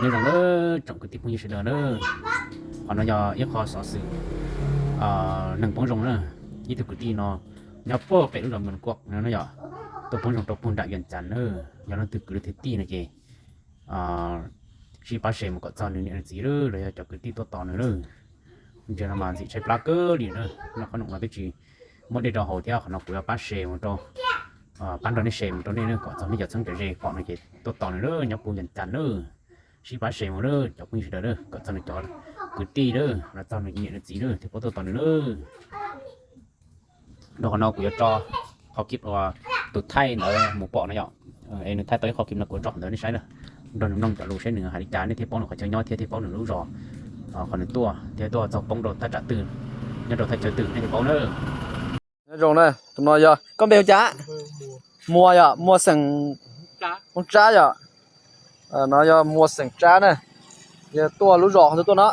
Nyob zoo na, tsoom kwv tij phooj ywg sawv daws na, qhov no yog ib qho xov xwm neeg poob zoo na. Ib tug kwv tij no nyob puag pem lub zos Mos Kuaj no yom, tuaj poob zoo rau puag nram Vias Cas na. Yog leej twg kwv leej twg tij no ces sib pab share mus kom txog nws niam nws txiv lawm los yog cov kwv tij tuaj tos nws lawm. Ntsia no mas ntxim tshaib plab kawg li na, noj qhob noom no twb tsis muaj dej rau haus thiab. Qhov no kuv yuav pab share mus rau, pab nrog nej share mus rau nej kom txog nej cov txheeb cov ze pom no ces tuaj tos nws lawm, nyob puag Vias Cas na. Sib pab share mus lawm cov phooj ywg sawv daws lawm, kom txog nws cov kwv tij lawm, los txog nws niam nws txiv lawm thiaj paub tuaj tos nws lawm. Rau qhov no kuv yuav tso qhov clip uas tus thaij ntawd mus pom no yom. Es nws thaij tau ib qhov clip no kuv tso qhov ntawd nej saib na, nrog nws mloog cov lus saib nws hais li cas nej thiaj paub nws qhov chaw nyob thiab thiaj paub nws lub zos, qhov nws tuaj thiab tuaj txog poob rau thaj tsam twg, nyob rau thaj chaw twg nej thiaj paub na. Nyob zoo na, tus no yog koj npe hu cas? Muas yom, Muas xeem Hoob Tsab yom. No yog Muas xeem Tsab na. Yog tuaj lub zos qhov twg tuaj no?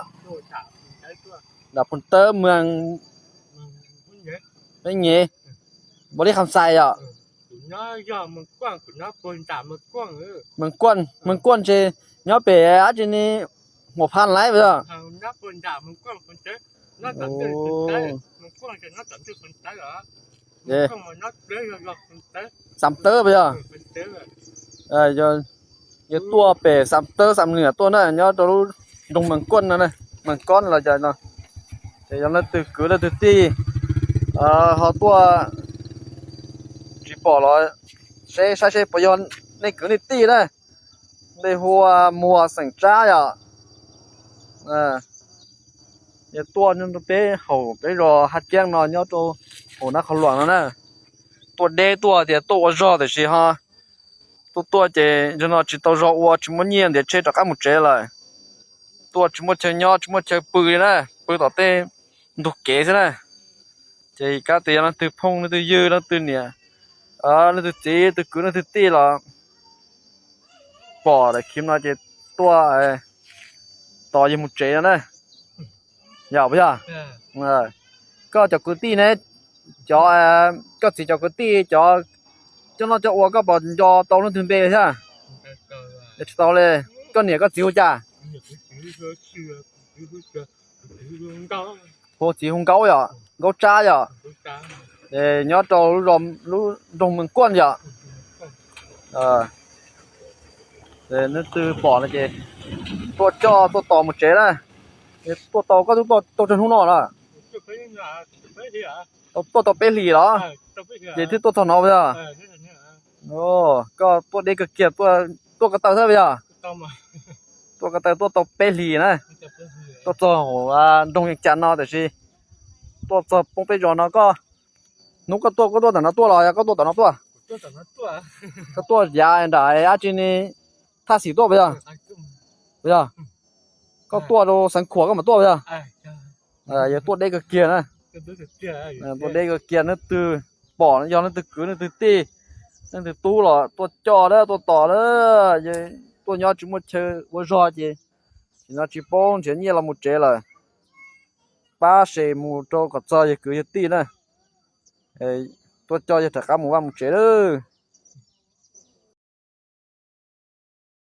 Nram Phoos Tawb, Mos Nyem, Npaus Lis Kham Xais yom. Mos Kuaj, Mos Kuaj ces nyob pem dab tsi ne, Huas Phas Lais puas yog? Xam Tawb puas yog? Yog tuaj pem Xam Tawb Xam Nwm tuaj na, nyob rau lub nroog Mas Kuaj no, Mas Kuaj los cas no. Ces yog leej twg kwv leej twg tij ho tuaj tsis pom los seb saib seb puas yog nej kwv nej tij na. Npe hu ua Muas xeem Tsab yom. Yog tuaj peb hauv peb zos Haj Kiab no nyob rau hauv Nab Qhov Luam no na. Tuaj deb tuaj tias tuaj ua zog tiam sis ho tuaj tuaj ces zaum no tsis tau zog ua tsis muaj nyiaj ntiav tsheb rov qab mus tsev lawm. Tuaj tsis muaj chaw nyob tsis muaj chaw pw li na, pw tom tej ntug kev xwb na. Ces kab tias yog leej twg phooj leej twg ywg leej twg niam leej twg txiv leej twg kwv leej twg tij los pom daim clip no ces tuaj tos yawg mus tsev no na. Yog puas yog? Koj cov kwv tij ne, cov, koj txiv cov kwv tij cov coj noj coj ua koj puas nco tau leej twg npe thiab? Tsis tau li. Koj niam koj txiv hu cas? Hu txiv hu Nkaub yom, Nkaub Tsab yom. Es nyob rau lub nroog Mas Kuaj yom. Leej twg pom no ces tuaj coj tuaj tos mus tsev na. Tuaj tos koj twb tuaj tau tsawg hnub no lawm? Tuaj tau peb hlis los? Ces thiaj tuaj txog no puas yog? Koj tuaj deb kawg kiag, tuaj ko taw thiab puas yog? Tuaj ko taw tuaj tau peb hlis na. Tuaj txog nroog Yees Cas no tiam sis tuaj txog poob peb zos no koj, hnub koj tuaj koj tuaj tom no tuaj los yog koj tuaj tom no tuaj? Koj tuaj yav nram dab tsi ne, Thaj Xim tuaj puas yog? Puas yog? Koj tuaj rau Xeev Khuam koj mam tuaj puas yog? Yog tuaj deb kawg kiag na. Tuaj deb kawg kiag, leej twg pom yog leej twg kwv leej twg tij, leej twg tub los tuaj coj lawm tuaj tos lawm. Tuaj nyob tsis muaj chaw ua zog ces nim no tsis paub nrhiav nyiaj los mus tsev lawm. Pab share mus rau kom txog yawg kwv yawg tij na. Tuaj coj yawg rov qab mus vaj mus tsev lawm.